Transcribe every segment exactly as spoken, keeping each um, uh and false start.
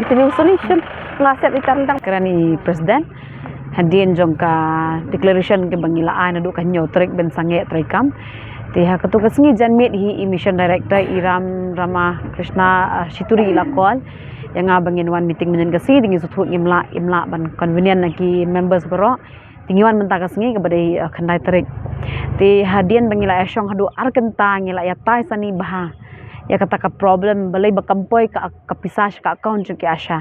continuing solution. Nga set ïa ka tang kren i president hadien jong ka declaration kaba ngi la ai naduh ka hynñiew tarik ban sangeh treikam. Te ha katu ka sngi janmiet hi i mission director i Ram Rama Krishna, ah, Shituri i la call ïa nga ba ngin wan meeting mynnin ka sngi, te ngi sngewthuh ngim lah, ngim lah ban convenient na ki members baroh. Te ngi wan mynta ka sngi kaba dei, ah, khyndai tarik. Te hadien ba ngi la ïashong haduh ar kynta ngi la ïatai sani bha ïa kata ka problem, balei ba kam poi ka, ka pisa sha ka account jong ki ASHA.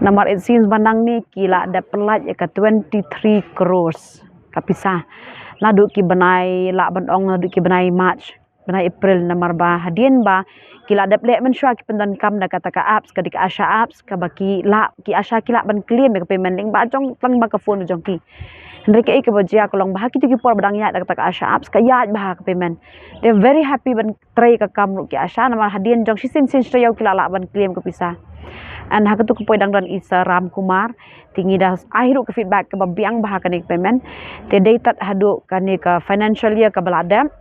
Namar it seems ba nangne ki la dep pyllait ïa ka twenty three crores ka pisa naduh ki bnai, lah ban ong naduh ki bnai March, bnai April, namar ba hadien ba ki la dep leh mynshuwa ki pyndonkam da kata ka apps, ka dei ka ASHA apps, kaba ki lah, ki ASHA ki lah ban claim ïa ka payment lyngba jong, tang ba ka phone jong ki. Hynrei kaei kaba jia ka long ba ha kitu ki por ba dang ïaid da kata ka ASHA apps ka ïaid bha ka payment. They're very happy ban trei ka kam ruh ki ASHA, namar hadien jong shisien sien shi taïew ki la lah ban claim ka pisa. And ha katu ka poi dang don i Sir Ram Kumar, te ngi da ai ruh ka feedback kaba biang bha ha kane ka payment. Te dei tad haduh kane ka financial year kaba la dep,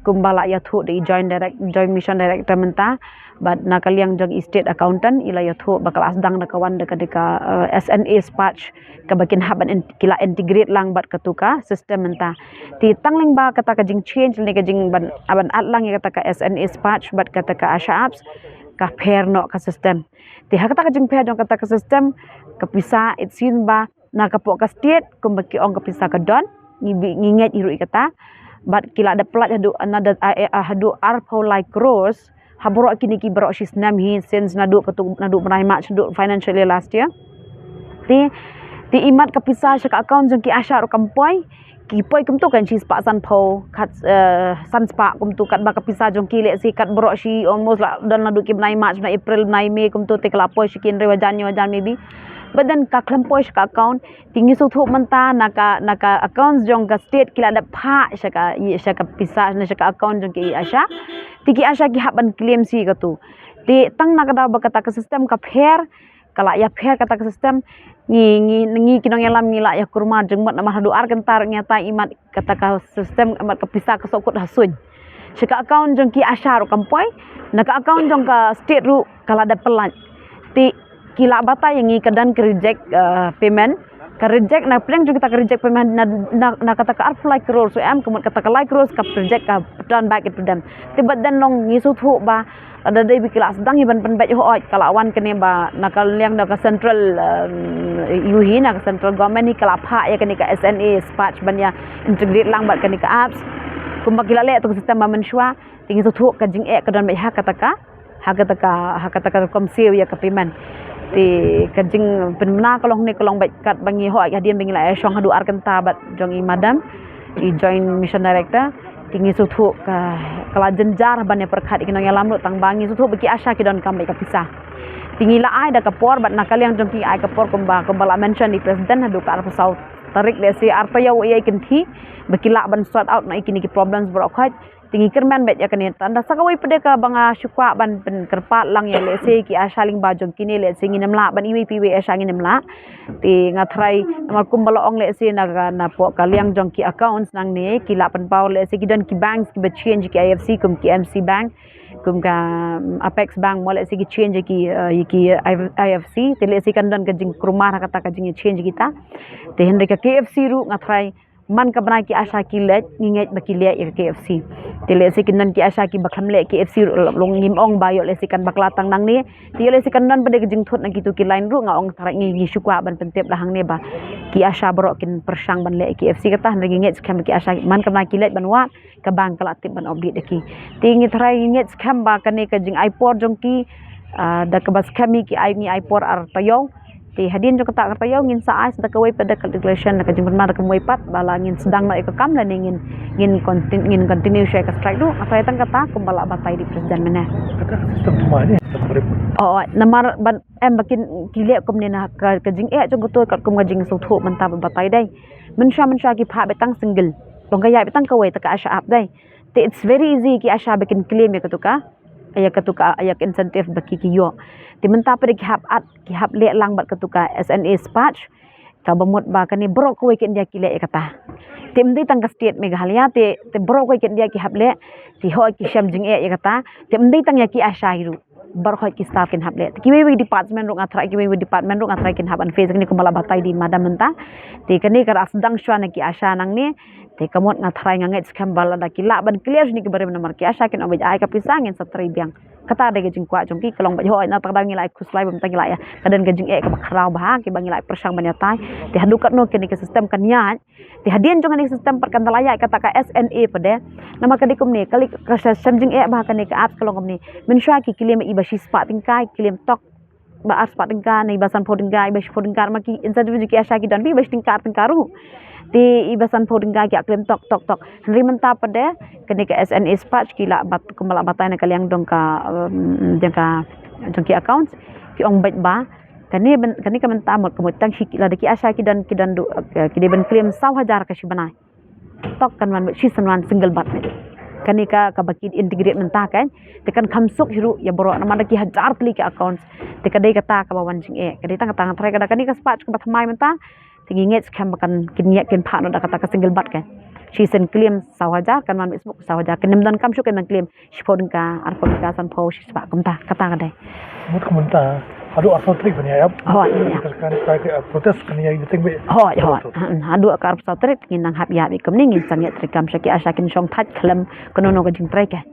kumba la ïathuh da i joint direct, joint mission director mynta, bad na ka liang jong i state accountant i la ïathuh ba ka la sdang da ka wan da ka, da ka, eh, S N A Spatch, kaba kin hap ban in-, ki la integrate lang bad katu ka system mynta. Te tang lyngba kata ka jing change ne ka jing ban, ban add lang ïa kata ka S N A Spatch bad kata ka ASHA apps, ka pher noh ka system. Te ha kata ka jingpher jong kata ka system, ka pisa, it seems ba na ka pok ka state, kumba ki ong, ka pisa ka don, ngi bi, ngi ngeit hi ruh ïa kata. Bad ki la dep pyllait haduh another, ah, eh, ah, haduh arphew lai crores ha baroh kine ki baroh shi snem hi, since naduh katto, naduh bnai March, naduh financial year last year. Te, te imat ka pisa sha ka account jong ki ASHA ruh kam poi. Ki poi kumto kan shi spah sanphew, kat, eh, san spah kumto, katba ka pisa jong ki lehse kat baroh shi almost la don naduh ki bnai March, bnai April, bnai May kumto, te ka la poi sha ki hynriew hajar, hynñiew hajar maybe. But then ka khlem poi sha ka account. Te ngi sngewthuh mynta na ka, na ka accounts jong ka state ki la dep phah sha ka, sha ka pisa, na sha ka account jong ki ASHA. Te ki ASHA ki hap ban claim shi kato. Te tang na ka daw ba kata ka system ka pher, ka la ïapher kata ka system, ngi, ngi, ngi ki nongïalam ngi la ïa kurmar jingmut namar haduh ar kynta ruh ngi ïa tai imat kata ka system, imat ka pisa ka shu kut ha suiñ. Sha ka account jong ki ASHA ruh kam poi, na ka account jong ka state ruh ka la dep pyllait. Te ki la batai ïa ngi, ka don ka reject, eh, payment. Ka reject, na pdeng jong kata ka reject payment na, na, na kata ka arphew lai crore, so em ka mut kata ka lai crore ka reject, ka return back to them. Te bad then long ngi sngewthuh ba lada dei ba ki la sdang hi ban pynbeit, hooid, ka la wan kane ba na ka liang da ka central, um, ïa hi, na ka central government hi ka la phah ïa kane ka S N A SPARCH ban ïa integrate lang bad kane ka apps. Kumba ki la leh to ka system ba mynshuwa, te ngi sngewthuh ka jingeh ka don beit ha kata ka, ha kata ka, ha kata ka rukom siew ïa ka payment. Te ka jingpynbna ka long ne ka long beit katba ngi hooid hadien ba ngi la ïa shong haduh ar kynta bad jong i madam, i Joint Mission Director. Te ngi sngewthuh ka, ka la jynjar ban ïa pyrkhat ïa ki nongïalam ruh tang ba ngi sngewthuh ba ki ASHA ki donkam beit ka pisa. Te ngi la ai da ka por bad na ka liang jong ki ai ka por kumba, kumba la mention i President, haduh ka arphew saw tarik, lehse ar taïew ïa i kynthih ba ki lah ban sort out noh ïa kine ki problems baroh khoit. Te ngi kyrmen beit ïa kane. Tang da sa kawei pat de kaba nga shu kwah ban pynkyrpad lang ïa, lehse ki ASHA lyngba jong kine, lehse ngin ym lah ban iwei pa iwei ASHA ngin ym lah. Te nga tharai namar kumba la ong, lehse na ka, na poh ka liang jong ki accounts nangne ki lah pynpaw, lehse ki don ki banks kiba change ki I F C, kum ki M C Bank, kum ka, um, Apex Bank, mo lehse ki change ki, uh, ki I F C. Te lehse kan don ka jingkulmar ha kata ka jingchange kita. Te hynrei ka K F C ruh nga tharai man ka bnai ki ASHA ki leit, ngi ngeit ba ki leh ïa ka K F C. Te lehse kin don ki ASHA kiba khlem leh K F C ruh, long ngim ong ba ïoh lehse kan bakla tang nangne. Te ïoh lehse kan don pat de ka jingthut na kito ki line ruh, nga ong tharai ngi, ngi shu kwah ban pyntip la hangne ba ki ASHA baroh kin pyrshang ban leh K F C kata, hynrei ngi ngeit skhem ba ki ASHA man ka bnai ki leit ban wad, ka bank ka la tip ban update ïa ki. Te ngi tharai ngi ngeit skhem ba kane ka jingai por jong ki, ah, da kaba skhem hi ki ai, ngi ai por ar taïew. Te hadien jong kata ar taïew ngin sa ai sa da kawei pat de ka declaration, da ka jingpynbna da kawei pat ba la ngin sdang noh ïa ka kam lane ngin, ngin continue, ngin continue shuwa ïa ka strike ruh. Nga tharai tang kata kumba la batai da i President mynne. Kata ka system thymmai ne, thymmai. Oh, namar ban em ba kin, ki leh kumne na ka, ka jingeh jong kato katkum ka jingsngewthuh mynta ba batai dei. Mynshuwa, mynshuwa ki phah beit tang single. Long ka ïaid beit tang kawei, ta ka ASHA app dei. Te it's very easy ki ASHA ba kin claim ïa kato ka, ïa kato ka, ïa ka incentive ba ki, ki ïoh. Te mynta pat de ki hap at, ki hap leh lang bad kato ka S N A SPARCH, kaba mut ba kane baroh kawei ka India ki leh ïa kata. Te ym dei tang ka state Meghalaya, te, te baroh kawei ka India ki hap leh, te hooid ki shem jingeh ïa kata, te ym dei tang ïa ki ASHA hi ruh. Baroh khoit ki staff kin hap leh. Te kiwei wei department ruh nga tharai, kiwei wei department ruh nga tharai kin hap ban face kane kumba la batai da i madam mynta. Te kane ka la sdang shuwa na ki ASHA nangne. Te ka mut nga tharai, nga ngeit skhem ba lada ki lah ban clear shane ki barim namar ki ASHA kin ong ba ai ka pisa ngin sa trei biang. Kata dei ka jingkwah jong ki, ka long ba hooid na kata ka daw ngi la ai khuslai ba mynta ngi la ïa, ka don ka jingeh kaba khraw bha kiba ngi la ai pyrshang ban ïatai. Te haduh katno kane ka system kan ïaid. Te hadien jong kane ka system pat kan da la ïaid kata ka S N A pat de. Namar ka dei kumne, ka lei ka shem jingeh bha kane ka apps, ka long kumne. Mynshuwa ki claim i ba shispah tyngka, ki claim tok ba arspah tyngka, ne i ba sanphew tyngka, i ba shiphew tyngka, ma ki incentive jong ki ASHA ki don ba i ba shi tyngka, ar tyngka ruh. Te i ba sanphew tyngka ki claim tok, tok, tok. Hynrei mynta pat de kane ka S N A SPARCH ki la bat, kumba la batai na ka liang jong ka, um, jong ka, jong ki accounts, ki ong beit ba kane, kane ka mynta mut, ka mut tang shi, lada ki ASHA ki don, ki don duh, eh, ki dei ban claim saw hajar ka shi bnai. Tok kan wan beit shi san wan single bat ne. Kane ka, kaba ki integrate mynta kan, te kan kham suk hi ruh ïa baroh namar da ki hajar tylli ki accounts. Te ka dei kata kaba wan jingeh. Ka dei tang kata, nga tharai ka da kane ka SPARCH kaba thymmai mynta, te ngi ngeit skhem ba kan, kin ïa, kin phah noh da kata ka single bat kan. Shisien claim saw hajar, kan wan beit suk saw hajar. Kin ym donkam shuh kin ym claim shiphew tyngka, arphew tyngka, sanphew, shispah, kumta, kata ka dei. Mut ka mynta haduh arphew tarik ban ïa ap. Hooid, ïa. Kan ka protest kan ïa ïa teng beit. Hooid, hooid. Hmm, haduh ka arphew tarik ngin nang hap ïa beit kumne, ngin sa ngiat treikam sha ki ASHA kin shong thait khlem kano kano ka jingtrei ka.